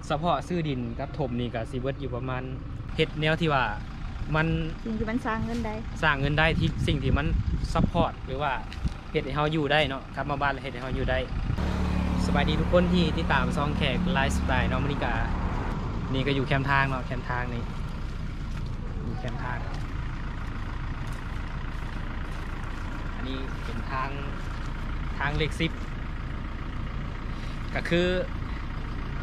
ສະເພາະຊື້ດິນກັບຖົມນີ້ກໍຊິເບິດຢູ່ປະມານ ເຮັດແນວທີ່ວ່າມັນ ສິ່ງທີ່ມັນສ້າງເງິນໄດ້ ສ້າງເງິນໄດ້ ທີ່ ສິ່ງທີ່ມັນຊັບພອດ ຫຼືວ່າເຮັດໃຫ້ເຮົາຢູ່ໄດ້ເນາະ ກັບມາບ້ານແລ້ວເຮັດໃຫ້ເຮົາຢູ່ໄດ້. ສະບາຍດີທຸກຄົນທີ່ຕິດຕາມຊ່ອງແຂກໄລຟ໌ສະໄຕເນາະ. ມື້ນີ້ກະ ນີ້ກະຢູ່ແຄມທາງເນາະ ແຄມທາງນີ້ ຢູ່ແຄມທາງ. ອັນນີ້ເປັນທາງ ທາງເລກສິບ ກະຄື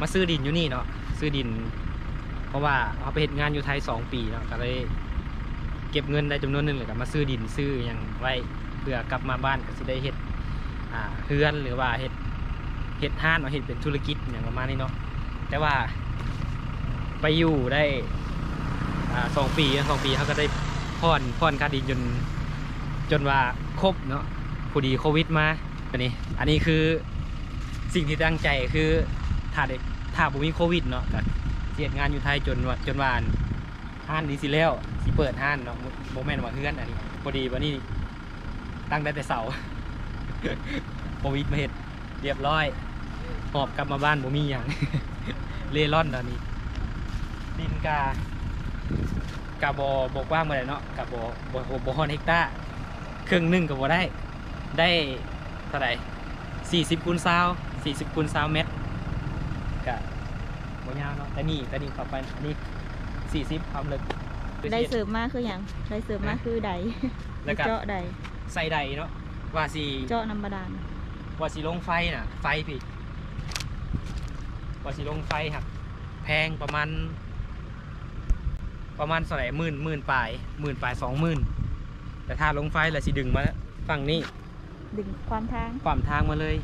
ມາຊື້ດິນຢູ່ນີ້ເນາະ ຊື້ດິນ ເພາະວ່າເຮົາໄປເຮັດງານຢູ່ໄທສອງປີເນາະ ກະເລີຍເກັບເງິນໄດ້ຈຳນວນໜຶ່ງ ແລ້ວກະມາຊື້ດິນຊື້ຫຍັງໄວ້ ເພື່ອກັບມາບ້ານກະຊິໄດ້ເຮັດ ອ່າ ເຮືອນ ຫຼືວ່າເຮັດ ເຮັດຮ້ານເນາະ ເຮັດເປັນທຸລະກິດຫຍັງປະມານນີ້ເນາະ. ແຕ່ວ່າໄປຢູ່ໄດ້ ອ່າ ສອງປີ ສອງປີ ເຮົາກະໄດ້ຜ່ອນ ຜ່ອນຄ່າດິນຈົນ ຈົນວ່າຄົບເນາະ ພໍດີໂຄວິດມາ. ອັນນີ້ ອັນນີ້ຄືສິ່ງທີ່ຕັ້ງໃຈ ຄືຖ້າໄດ້ ຖ້າບໍ່ມີໂຄວິດເນາະ ກະຊິເຮັດງານຢູ່ໄທຈົນວ່າ ຈົນວ່າ ອັນ ຮ້ານນີ້ຊິແລ້ວ ຊິເປີດຮ້ານເນາະ ບໍ່ ບໍ່ແມ່ນວ່າເຮືອນ. ອັນນີ້ພໍດີບັດນີ້ຕັ້ງໄດ້ແຕ່ເສົາ ໂຄວິດມາເຮັດ ຮຽບຮ້ອຍ ຫອບກັບມາບ້ານບໍ່ມີຫຍັງ ເລ່ລ່ອນຕອນນີ້. ດິນກະ ກະບໍ່ ບໍ່ກວ້າງປານໃດເນາະ ກະບໍ່ ບໍ່ ບໍ່ຮອດເຮັກຕາ ເຄິ່ງໜຶ່ງກະບໍ່ໄດ້ ໄດ້ເທົ່າໃດ ສີ່ສິບຄູນຊາວ ສີ່ສິບຄູນຊາວແມັດ ກະບໍ່ຍາວເນາະ. ແຕ່ນີ້ ແຕ່ນີ້ເຂົ້າໄປ ອັນນີ້ສີ່ສິບຄວາມເລິກ. ໄດ້ເສີມມາຄືຫຍັງ? ໄດ້ເສີມມາຄືໃດ ແລ້ວກະເຈາະໃດ ໃສ່ໃດເນາະ ວ່າຊິເຈາະນ້ຳບາດານ ວ່າຊິລົງໄຟນະ ໄຟພີ້ ວ່າຊິລົງໄຟຫັ້ນ ແພງປະມານ ປະມານເທົ່າໃດ ໝື່ນ ໝື່ນປາຍ ໝື່ນປາຍ ສອງໝື່ນ ແຕ່ຖ້າລົງໄຟແລ້ວຊິດຶງມາຝັ່ງນີ້ ດຶງຂວ້າມທາງ ຂວ້າມທາງມາເລີຍ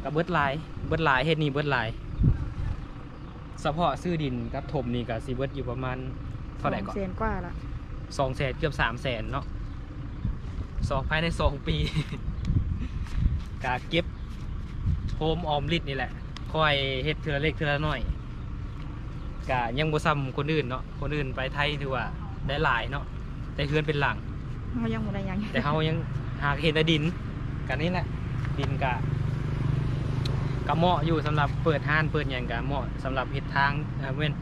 ກະເບິດຫຼາຍ ເບິດຫຼາຍ ເຮັດນີ້ເບິດຫຼາຍ. ສະເພາະຊື້ດິນກັບຖົມນີ້ກະຊິເບິດຢູ່ປະມານເທົ່າໃດເກາະ? ສອງແສນກວ່າລະ ສອງແສນ ເກືອບສາມແສນເນາະ ສອງ ພາຍໃນສອງປີ ກະເກັບໂຮມອອມລິດນີ້ແຫຼະ ຄ່ອຍເຮັດເທື່ອລະເລັກເທື່ອລະໜ້ອຍ ກະຍັງບໍ່ຊ່ຳຄົນອື່ນເນາະ. ຄົນອື່ນໄປໄທຖືວ່າໄດ້ຫຼາຍເນາະ ໄດ້ເຮືອນເປັນຫຼັງ ເຮົາຍັງບໍ່ໄດ້ຫຍັງ ແຕ່ເຮົາຍັງຫາເຮັດແຕ່ດິນ ກະນີ້ແຫຼະ ດິນກະ ກະເໝາະຢູ່ສຳລັບເປີດຮ້ານເປີດຫຍັງ ກະເໝາະສຳລັບເຮັດທາງ ເອີ ແມ່ນ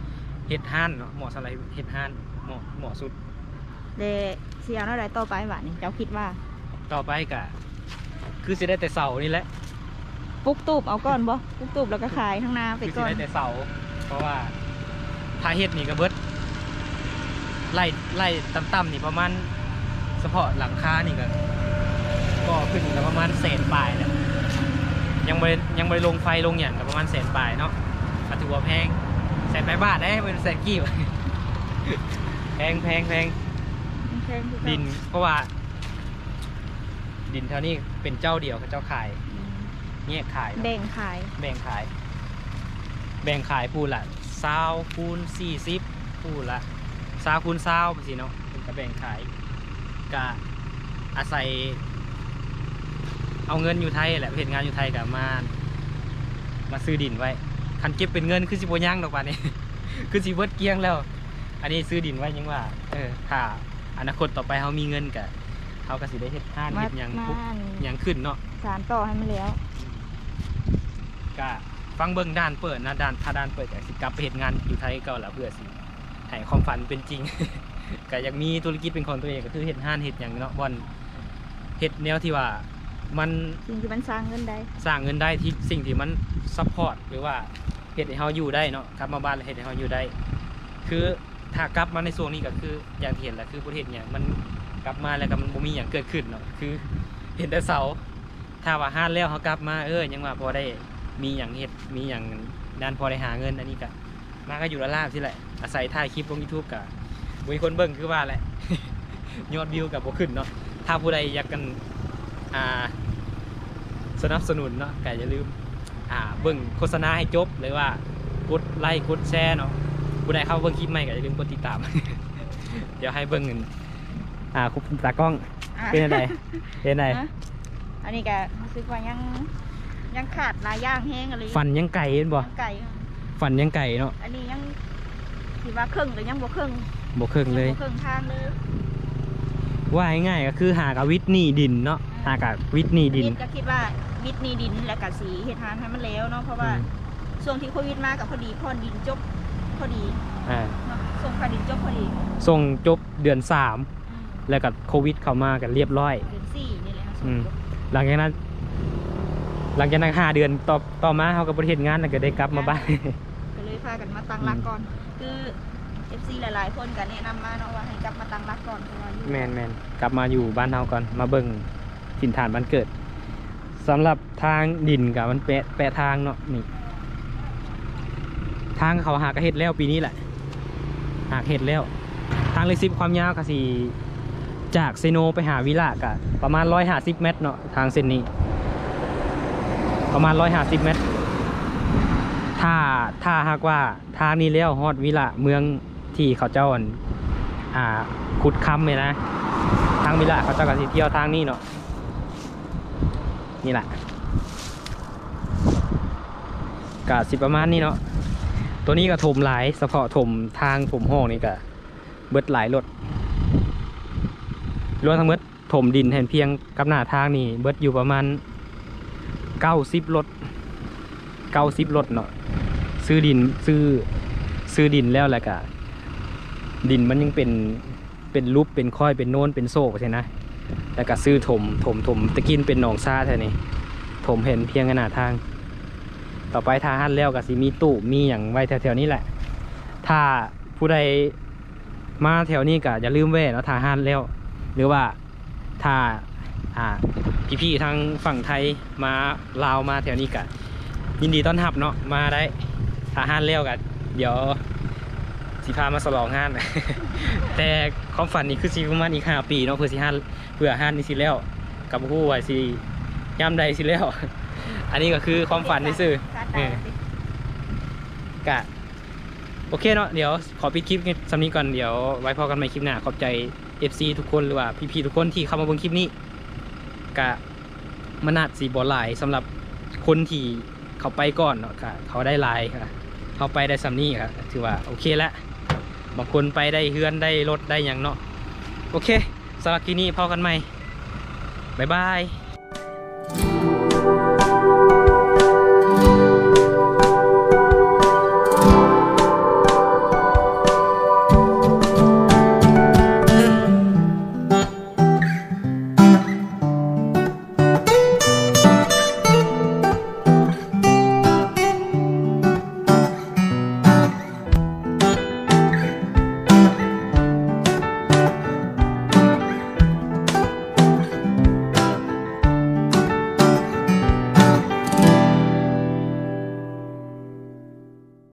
ເຮັດຮ້ານເນາະ ເໝາະສຳລັບເຮັດຮ້ານ ເໝາະ ເໝາະສຸດ. ແລະ ຊິເອົາແນວໃດຕໍ່ໄປບາດນີ້ ເຈົ້າຄິດວ່າ? ຕໍ່ໄປກະຄືຊິໄດ້ແຕ່ເສົານີ້ແຫຼະ ປຸກຕູບເອົາກ່ອນບໍ່? ປຸກຕູບແລ້ວກະຂາຍທາງນາໄປກ່ອນ ຄືຊິໄດ້ແຕ່ເສົາ ເພາະວ່າຖ້າເຮັດນີ້ກະເບິດ ໄລ່ ໄລ່ຕ່ຳໆນີ້ປະມານ ສະເພາະຫຼັງຄານີ້ກະ ກໍຂຶ້ນກະປະມານແສນປາຍແຫຼະ ຍັງບໍ່ໄດ້ ຍັງບໍ່ໄດ້ລົງໄຟລົງຫຍັງກະປະມານແສນປາຍເນາະ ກະຖືວ່າແພງ ແສນປາຍບາດເດ້ ບໍ່ແມ່ນແສນກີບ ແພງ ແພງ ແພງ ແພງຄືກັນ ດິນ ເພາະວ່າ ດິນແຖວນີ້ເປັນເຈົ້າດຽວ ເຂົາເຈົ້າຂາຍ ອືມ ແຍກຂາຍ ແບ່ງຂາຍ ແບ່ງຂາຍ ແບ່ງຂາຍຜູ້ລະຊາວຄູນສີ່ສິບ ຜູ້ລະຊາວຄູນຊາວ ຈັ່ງຊີ້ເນາະ ເພິ່ນກະແບ່ງຂາຍ ກະອາໄສເອົາເງິນຢູ່ໄທແຫຼະ ເຮັດງານຢູ່ໄທກະມາ ມາຊື້ດິນໄວ້ ຄັນເກັບເປັນເງິນຄືຊິບໍ່ຍັງດອກບາດນີ້ ຄືຊິເບິດກ້ຽງແລ້ວ. ອັນນີ້ຊື້ດິນໄວ້ ຍັງວ່າ ເອີ ຖ້າອະນາຄົດຕໍ່ໄປເຮົາມີເງິນກະ ເຮົາກະຊິໄດ້ເຮັດຮ້ານເຮັດຫຍັງ ຫຍັງຂຶ້ນເນາະ ສານຕໍ່ໃຫ້ມັນແລ້ວ ກະຟັງເບິ່ງດ່ານເປີດນະ ດ່ານ ຖ້າດ່ານເປີດກະຊິກັບໄປເຮັດງານຢູ່ໄທເກົ່າລະ ເພື່ອຊິໃຫ້ຄວາມຝັນເປັນຈິງ ກະຢາກມີທຸລະກິດເປັນຂອງຕົວເອງ ກະຄືເຮັດຮ້ານເຮັດຫຍັງເນາະ ບ່ອນເຮັດແນວທີ່ວ່າມັນ ສິ່ງທີ່ມັນສ້າງເງິນໄດ້ ສ້າງເງິນໄດ້ ທີ່ ສິ່ງທີ່ມັນຊັບພອດ ຫຼືວ່າເຮັດໃຫ້ເຮົາຢູ່ໄດ້ເນາະ ກັບມາບ້ານແລ້ວເຮັດໃຫ້ເຮົາຢູ່ໄດ້ ຄື ຖ້າກັບມາໃນຊ່ວງນີ້ກະຄືຢ່າງທີ່ເຫັນແຫຼະ ຄືບໍ່ໄດ້ເຮັດຫຍັງ ມັນກັບມາແລ້ວກະມັນບໍ່ມີຫຍັງເກີດຂຶ້ນເນາະ ຄືເຫັນແຕ່ເສົາ. ຖ້າວ່າຮ້ານແລ້ວເຮົາກັບມາ ເອີ ຍັງວ່າພໍໄດ້ມີຫຍັງເຮັດ ມີຫຍັງນັ້ນ ພໍໄດ້ຫາເງິນ. ອັນນີ້ກະມາກະຢູ່ລາບໆຊີ້ແຫຼະ ອາໄສຖ່າຍຄລິບລົງຢູທູບ ກະບໍ່ມີຄົນເບິ່ງຄືວ່າແຫຼະ ຍອດວິວກະບໍ່ຂຶ້ນເນາະ. ຖ້າຜູ້ໃດຢາກກັນ ອ່າ ສະໜັບສະໜູນເນາະ ກະຢ່າລືມ ອ່າ ເບິ່ງໂຄສະນາໃຫ້ຈົບ ຫຼືວ່າກົດໄລກົດແຊເນາະ. ຜູ້ໃດເຂົ້າເບິ່ງຄລິບໃໝ່ກະຢ່າລືມກົດຕິດຕາມ. ດຽວໃຫ້ເບິ່ງ ອ່າ ຄຸນຕາກ້ອງ ອ່າ ເປັນຈັ່ງໃດ? ເປັນໃດ? ຮະ? ອັນນີ້ກະຮູ້ສຶກວ່າຍັງ ຍັງຂາດຫຼາຍຢ່າງແຮງອີ່ຫຼີ. ຝັນຍັງໄກແມ່ນບໍ່? ຍັງໄກ ຝັນຍັງໄກເນາະ. ອັນນີ້ຍັງ ຊິວ່າເຄິ່ງກະຍັງບໍ່ເຄິ່ງ ບໍ່ເຄິ່ງເລີຍ ຍັງບໍ່ເຄິ່ງທາງເລີຍ. ວ່າງ່າຍໆກະຄືຫາກະວິດໜີ້ດິນເນາະ ອ່າ ຫາກະວິດໜີ້ດິນ ກະຄິດວ່າວິດໜີ້ດິນ ແລ້ວກະຊິເຮັດຮ້ານໃຫ້ມັນແລ້ວເນາະ ເພາະວ່າ ອືມ ຊ່ວງທີ່ໂຄວິດມາກໍພໍດີຜ່ອນດິນຈົບພໍດີ ອ່າ ເນາະ ສົ່ງຄ່າດິນຈົບພໍດີ ສົ່ງຈົບເດືອນສາມ ອືມ ແລ້ວກໍໂຄວິດເຂົ້າມາກໍລຽບຮ້ອຍ ເດືອນສີ່ນີ້ແຫຼະ ອືມ ສົ່ງຈົບ ຫຼັງຈາກນັ້ນ ຫຼັງຈາກນັ້ນຫ້າເດືອນຕໍ່ ຕໍ່ມາເຮົາກໍບໍ່ໄດ້ເຮັດງານ ແລ້ວກໍໄດ້ກັບມາບ້ານ ກໍເລີຍພາກັນມາຕັ້ງຫຼັກກ່ອນ ອືມ ຄື ເອັຟຊີ ຫຼາຍໆຄົນກໍແນະນຳມາເນາະວ່າໃຫ້ກັບມາຕັ້ງຫຼັກກ່ອນ ເພາະວ່າຢູ່ ແມ່ນໆ ກັບມາຢູ່ບ້ານເຮົາກ່ອນ ມາເບິ່ງຖິ່ນຖານບ້ານເກີດ. ສຳລັບທາງດິນກໍມັນແປະ ແປະທາງເນາະ ນີ້ ທາງເຂົາຫາກະເຮັດແລ້ວປີນີ້ແຫຼະ ຫາກເຮັດແລ້ວ. ທາງເລກສິບຄວາມຍາວກໍຊິ ຈາກເຊໂນໄປຫາວິລະກະປະມານຮ້ອຍຫ້າສິບແມັດເນາະ ທາງເສັ້ນນີ້ ປະມານຮ້ອຍຫ້າສິບແມັດ. ຖ້າ ຖ້າຫາກວ່າທາງນີ້ແລ້ວຮອດວິລະ ເມືອງທີ່ເຂົາເຈົ້າ ອັນ ອ່າ ຂຸດຄຳນີ້ນະ ທາງວິລະເຂົາເຈົ້າກໍຊິທ່ຽວທາງນີ້ເນາະ ນີ້ລະ ກະຊິປະມານນີ້ເນາະ. ໂຕນີ້ກໍຖົມຫຼາຍ ສະເພາະຖົມທາງຖົມຮ່ອງນີ້ກະ ເບິດຫຼາຍລົດ ລວມທັງໝົດຖົມດິນແຜ່ນພຽງກັບໜ້າທາງນີ້ເບິດຢູ່ປະມານເກົ້າສິບລົດ ເກົ້າສິບລົດເນາະ. ຊື້ດິນ ຊື້ ຊື້ດິນແລ້ວ ແລ້ວກະດິນມັນຍັງເປັນ ເປັນຫຼຸບ ເປັນຄ້ອຍ ເປັນໂນນ ເປັນໂຊກຊີ້ນະ ແລ້ວກະຊື້ຖົມ ຖົມ ຖົມ ແຕ່ກີ້ເປັນໜອງຊາແຖວນີ້ ຖົມແຜ່ນພຽງກັບໜ້າທາງ. ຕໍ່ໄປຖ້າຫັ້ນແລ້ວກະຊິມີຕູ້ ມີຫຍັງໄວ້ແຖວໆນີ້ແຫຼະ. ຖ້າຜູ້ໃດ ມາແຖວນີ້ກະຢ່າລືມແວ່ເນາະ ຖ້າຮ້ານແລ້ວ ຫຼືວ່າຖ້າ ອ່າ ພີ່ໆທາງຝັ່ງໄທມາລາວມາແຖວນີ້ກະຍິນດີຕ້ອນຮັບເນາະ ມາໄດ້. ຖ້າຮ້ານແລ້ວກະດຽວຊິພາມາສະຫຼອງຮ້ານ ແຕ່ຄວາມຝັນນີ້ຄືຊິປະມານອີກຫ້າປີເນາະ ເພື່ອຊິຮ້ານ ເພື່ອຮ້ານນີ້ຊິແລ້ວ ກະບໍ່ຮູ້ວ່າຊິຍາມໃດຊິແລ້ວ. ອັນນີ້ກໍຄືຄວາມຝັນຊື່ໆ ເອີ ກະ ໂອເຄເນາະ ດຽວຂໍປິດຄລິບສ່ຳນີ້ກ່ອນ ດຽວໄວ້ພໍ້ກັນໃໝ່ຄລິບໜ້າ. ຂອບໃຈເອັຟຊີທຸກຄົນ ຫຼືວ່າພີ່ໆທຸກຄົນທີ່ເຂົ້າມາເບິ່ງຄລິບນີ້ ກະມັນອາດຊິບໍ່ຫຼາຍສຳລັບຄົນທີ່ເຂົາໄປກ່ອນເນາະ ກະເຂົາໄດ້ຫຼາຍ ກະເຮົາໄປໄດ້ສ່ຳນີ້ກະຖືວ່າໂອເຄລະ. ບາງຄົນໄປໄດ້ເຮືອນໄດ້ລົດໄດ້ຫຍັງເນາະ. ໂອເຄ ສຳລັບຄລິບນີ້ພໍ້ກັນໃໝ່ ບາຍບາຍ.